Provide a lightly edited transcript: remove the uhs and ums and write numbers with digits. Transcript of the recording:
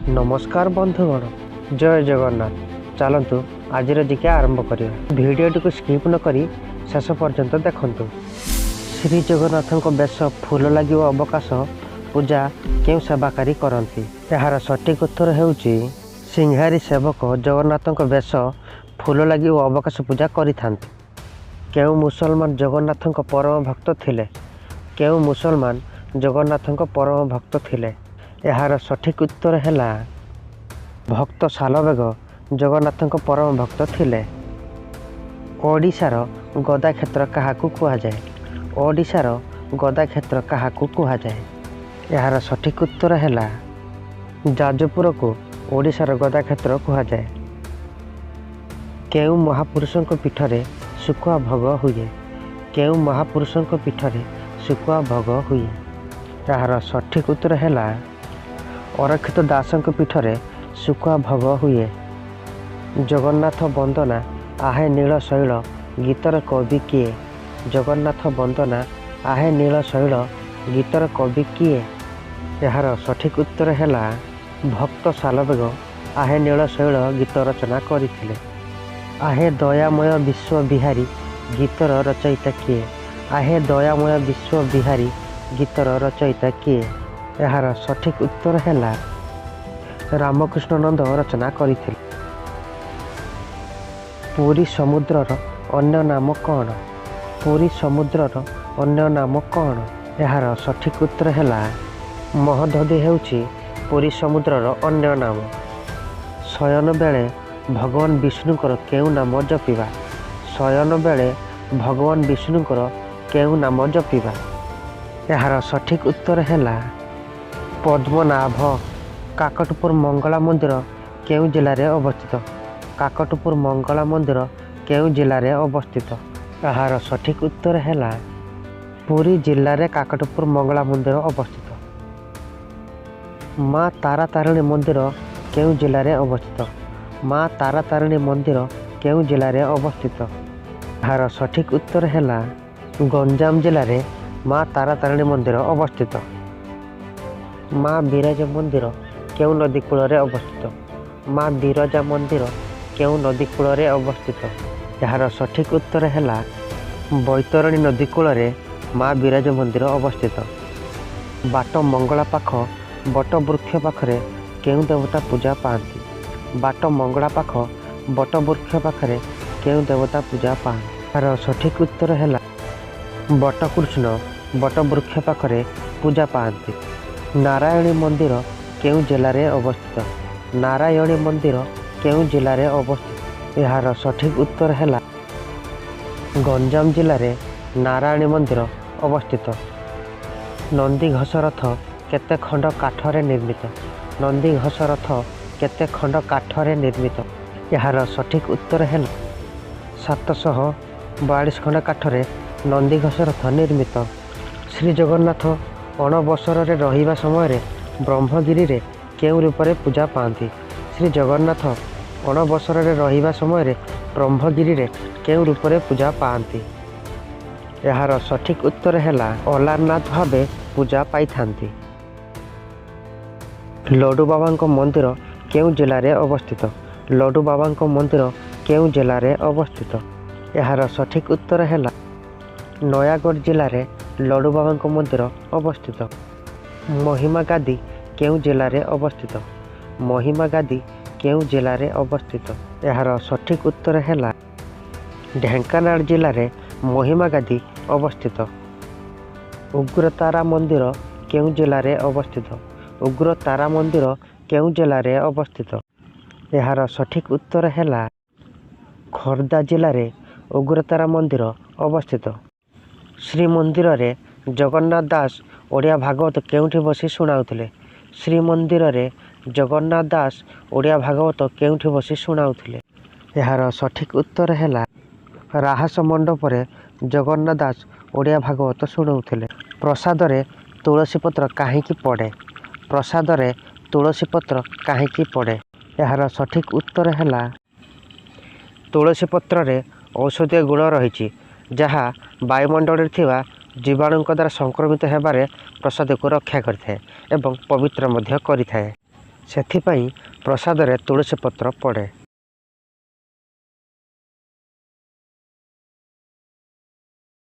ନମସ୍କାର ବନ୍ଧୁଗଣ, ଜୟ ଜଗନ୍ନାଥ। ଚାଲନ୍ତୁ, ଆଜିର ଜିକେ ଆରମ୍ଭ କରିବା। ଭିଡ଼ିଓଟିକୁ ସ୍କିପ୍ ନ କରି ଶେଷ ପର୍ଯ୍ୟନ୍ତ ଦେଖନ୍ତୁ। ଶ୍ରୀ ଜଗନ୍ନାଥଙ୍କ ବେଶ, ଫୁଲ ଲାଗି ଓ ଅବକାଶ ପୂଜା କେଉଁ ସେବାକାରୀ କରନ୍ତି? ଏହାର ସଠିକ୍ ଉତ୍ତର ହେଉଛି ସିଂହାରୀ ସେବକ ଜଗନ୍ନାଥଙ୍କ ବେଶ, ଫୁଲ ଲାଗି ଓ ଅବକାଶ ପୂଜା କରିଥାନ୍ତି। କେଉଁ ମୁସଲମାନ ଜଗନ୍ନାଥଙ୍କ ପରମ ଭକ୍ତ ଥିଲେ? କେଉଁ ମୁସଲମାନ ଜଗନ୍ନାଥଙ୍କ ପରମ ଭକ୍ତ ଥିଲେ? ଏହାର ସଠିକ୍ ଉତ୍ତର ହେଲା ଭକ୍ତ ସାଲବେଗ ଜଗନ୍ନାଥଙ୍କ ପରମ ଭକ୍ତ ଥିଲେ। ଓଡ଼ିଶାର ଗଦାକ୍ଷେତ୍ର କାହାକୁ କୁହାଯାଏ? ଓଡ଼ିଶାର ଗଦାକ୍ଷେତ୍ର କାହାକୁ କୁହାଯାଏ? ଏହାର ସଠିକ୍ ଉତ୍ତର ହେଲା ଯାଜପୁରକୁ ଓଡ଼ିଶାର ଗଦାକ୍ଷେତ୍ର କୁହାଯାଏ। କେଉଁ ମହାପୁରୁଷଙ୍କ ପୀଠରେ ଶୁଖୁଆ ଭୋଗ ହୁଏ? କେଉଁ ମହାପୁରୁଷଙ୍କ ପୀଠରେ ଶୁଖୁଆ ଭୋଗ ହୁଏ? ଏହାର ସଠିକ୍ ଉତ୍ତର ହେଲା ଅରକ୍ଷିତ ଦାସଙ୍କ ପୀଠରେ ଶୁଖୁଆ ଭୋଗ ହୁଏ। ଜଗନ୍ନାଥ ବନ୍ଦନା ଆହେ ନୀଳ ଶୈଳ ଗୀତର କବି କିଏ? ଜଗନ୍ନାଥ ବନ୍ଦନା ଆହେ ନୀଳ ଶୈଳ ଗୀତର କବି କିଏ? ଏହାର ସଠିକ୍ ଉତ୍ତର ହେଲା ଭକ୍ତ ସାଲବେଗ ଆହେ ନୀଳ ଶୈଳ ଗୀତ ରଚନା କରିଥିଲେ। ଆହେ ଦୟାମୟ ବିଶ୍ୱ ବିହାରୀ ଗୀତର ରଚୟିତା କିଏ? ଆହେ ଦୟାମୟ ବିଶ୍ୱ ବିହାରୀ ଗୀତର ରଚୟିତା କିଏ? ଏହାର ସଠିକ୍ ଉତ୍ତର ହେଲା ରାମକୃଷ୍ଣ ନନ୍ଦ ରଚନା କରିଥିଲେ। ପୁରୀ ସମୁଦ୍ରର ଅନ୍ୟ ନାମ କ'ଣ? ପୁରୀ ସମୁଦ୍ରର ଅନ୍ୟ ନାମ କ'ଣ? ଏହାର ସଠିକ୍ ଉତ୍ତର ହେଲା ମହୋଦଧି ହେଉଛି ପୁରୀ ସମୁଦ୍ରର ଅନ୍ୟ ନାମ। ଶୟନ ବେଳେ ଭଗବାନ ବିଷ୍ଣୁଙ୍କର କେଉଁ ନାମ ଜପିବା? ଶୟନ ବେଳେ ଭଗବାନ ବିଷ୍ଣୁଙ୍କର କେଉଁ ନାମ ଜପିବା? ଏହାର ସଠିକ୍ ଉତ୍ତର ହେଲା ପଦ୍ମନାଭ। କାକଟପୁର ମଙ୍ଗଳା ମନ୍ଦିର କେଉଁ ଜିଲ୍ଲାରେ ଅବସ୍ଥିତ? କାକଟପୁର ମଙ୍ଗଳା ମନ୍ଦିର କେଉଁ ଜିଲ୍ଲାରେ ଅବସ୍ଥିତ? ଏହାର ସଠିକ୍ ଉତ୍ତର ହେଲା ପୁରୀ ଜିଲ୍ଲାରେ କାକଟପୁର ମଙ୍ଗଳା ମନ୍ଦିର ଅବସ୍ଥିତ। ମା ତାରାତାରିଣୀ ମନ୍ଦିର କେଉଁ ଜିଲ୍ଲାରେ ଅବସ୍ଥିତ? ମା ତାରାତାରିଣୀ ମନ୍ଦିର କେଉଁ ଜିଲ୍ଲାରେ ଅବସ୍ଥିତ? ଏହାର ସଠିକ୍ ଉତ୍ତର ହେଲା ଗଞ୍ଜାମ ଜିଲ୍ଲାରେ ମା ତାରାତାରିଣୀ ମନ୍ଦିର ଅବସ୍ଥିତ। ମା ବିରଜା ମନ୍ଦିର କେଉଁ ନଦୀ କୂଳରେ ଅବସ୍ଥିତ? ମା ବିରଜା ମନ୍ଦିର କେଉଁ ନଦୀ କୂଳରେ ଅବସ୍ଥିତ? ଏହାର ସଠିକ୍ ଉତ୍ତର ହେଲା ବୈତରଣୀ ନଦୀ କୂଳରେ ମା ବିରଜା ମନ୍ଦିର ଅବସ୍ଥିତ। ବାଟ ମଙ୍ଗଳା ପାଖ ବଟ ବୃକ୍ଷ ପାଖରେ କେଉଁ ଦେବତା ପୂଜା ପାଆନ୍ତି? ବାଟ ମଙ୍ଗଳା ପାଖ ବଟ ବୃକ୍ଷ ପାଖରେ କେଉଁ ଦେବତା ପୂଜା ପାଆନ୍ତି? ଏହାର ସଠିକ୍ ଉତ୍ତର ହେଲା ବଟକୃଷ୍ଣ ବଟ ବୃକ୍ଷ ପାଖରେ ପୂଜା ପାଆନ୍ତି। ନାରାୟଣୀ ମନ୍ଦିର କେଉଁ ଜିଲ୍ଲାରେ ଅବସ୍ଥିତ? ନାରାୟଣୀ ମନ୍ଦିର କେଉଁ ଜିଲ୍ଲାରେ ଅବସ୍ଥିତ? ଏହାର ସଠିକ୍ ଉତ୍ତର ହେଲା ଗଞ୍ଜାମ ଜିଲ୍ଲାରେ ନାରାୟଣୀ ମନ୍ଦିର ଅବସ୍ଥିତ। ନନ୍ଦିଘୋଷ ରଥ କେତେ ଖଣ୍ଡ କାଠରେ ନିର୍ମିତ? ନନ୍ଦିଘୋଷ ରଥ କେତେ ଖଣ୍ଡ କାଠରେ ନିର୍ମିତ? ଏହାର ସଠିକ୍ ଉତ୍ତର ହେଲା 742 ଖଣ୍ଡ କାଠରେ ନନ୍ଦିଘୋଷ ରଥ ନିର୍ମିତ। ଶ୍ରୀଜଗନ୍ନାଥ ଅଣବସରରେ ରହିବା ସମୟରେ ବ୍ରହ୍ମଗିରିରେ କେଉଁ ରୂପରେ ପୂଜା ପାଆନ୍ତି? ଶ୍ରୀ ଜଗନ୍ନାଥ ଅଣବସରରେ ରହିବା ସମୟରେ ବ୍ରହ୍ମଗିରିରେ କେଉଁ ରୂପରେ ପୂଜା ପାଆନ୍ତି? ଏହାର ସଠିକ୍ ଉତ୍ତର ହେଲା ଅଲାରନାଥ ଭାବେ ପୂଜା ପାଇଥାନ୍ତି। ଲଡ଼ୁବାବାଙ୍କ ମନ୍ଦିର କେଉଁ ଜିଲ୍ଲାରେ ଅବସ୍ଥିତ? ଲଡ଼ୁବାବାଙ୍କ ମନ୍ଦିର କେଉଁ ଜିଲ୍ଲାରେ ଅବସ୍ଥିତ? ଏହାର ସଠିକ୍ ଉତ୍ତର ହେଲା ନୟାଗଡ଼ ଜିଲ୍ଲାରେ ଲଡ଼ୁବାବାଙ୍କ ମନ୍ଦିର ଅବସ୍ଥିତ। ମହିମା ଗାଦି କେଉଁ ଜିଲ୍ଲାରେ ଅବସ୍ଥିତ? ମହିମା ଗାଦି କେଉଁ ଜିଲ୍ଲାରେ ଅବସ୍ଥିତ? ଏହାର ସଠିକ୍ ଉତ୍ତର ହେଲା ଢେଙ୍କାନାଳ ଜିଲ୍ଲାରେ ମହିମା ଗାଦି ଅବସ୍ଥିତ। ଉଗ୍ରତାରା ମନ୍ଦିର କେଉଁ ଜିଲ୍ଲାରେ ଅବସ୍ଥିତ? ଉଗ୍ରତାରା ମନ୍ଦିର କେଉଁ ଜିଲ୍ଲାରେ ଅବସ୍ଥିତ? ଏହାର ସଠିକ୍ ଉତ୍ତର ହେଲା ଖୋର୍ଦ୍ଧା ଜିଲ୍ଲାରେ ଉଗ୍ରତାରା ମନ୍ଦିର ଅବସ୍ଥିତ। ଶ୍ରୀମନ୍ଦିରରେ ଜଗନ୍ନାଥ ଦାସ ଓଡ଼ିଆ ଭାଗବତ କେଉଁଠି ବସି ଶୁଣାଉଥିଲେ? ଶ୍ରୀମନ୍ଦିରରେ ଜଗନ୍ନାଥ ଦାସ ଓଡ଼ିଆ ଭାଗବତ କେଉଁଠି ବସି ଶୁଣାଉଥିଲେ? ଏହାର ସଠିକ୍ ଉତ୍ତର ହେଲା ରାହାସ ମଣ୍ଡପରେ ଜଗନ୍ନାଥ ଦାସ ଓଡ଼ିଆ ଭାଗବତ ଶୁଣାଉଥିଲେ। ପ୍ରସାଦରେ ତୁଳସୀ ପତ୍ର କାହିଁକି ପଡ଼େ? ପ୍ରସାଦରେ ତୁଳସୀ ପତ୍ର କାହିଁକି ପଡ଼େ? ଏହାର ସଠିକ୍ ଉତ୍ତର ହେଲା ତୁଳସୀ ପତ୍ରରେ ଔଷଧୀୟ ଗୁଣ ରହିଛି, ଯାହା ବାୟୁମଣ୍ଡଳରେ ଥିବା ଜୀବାଣୁଙ୍କ ଦ୍ୱାରା ସଂକ୍ରମିତ ହେବାରେ ପ୍ରସାଦକୁ ରକ୍ଷା କରିଥାଏ ଏବଂ ପବିତ୍ର ମଧ୍ୟ କରିଥାଏ। ସେଥିପାଇଁ ପ୍ରସାଦରେ ତୁଳସୀ ପତ୍ର ପଡ଼େ।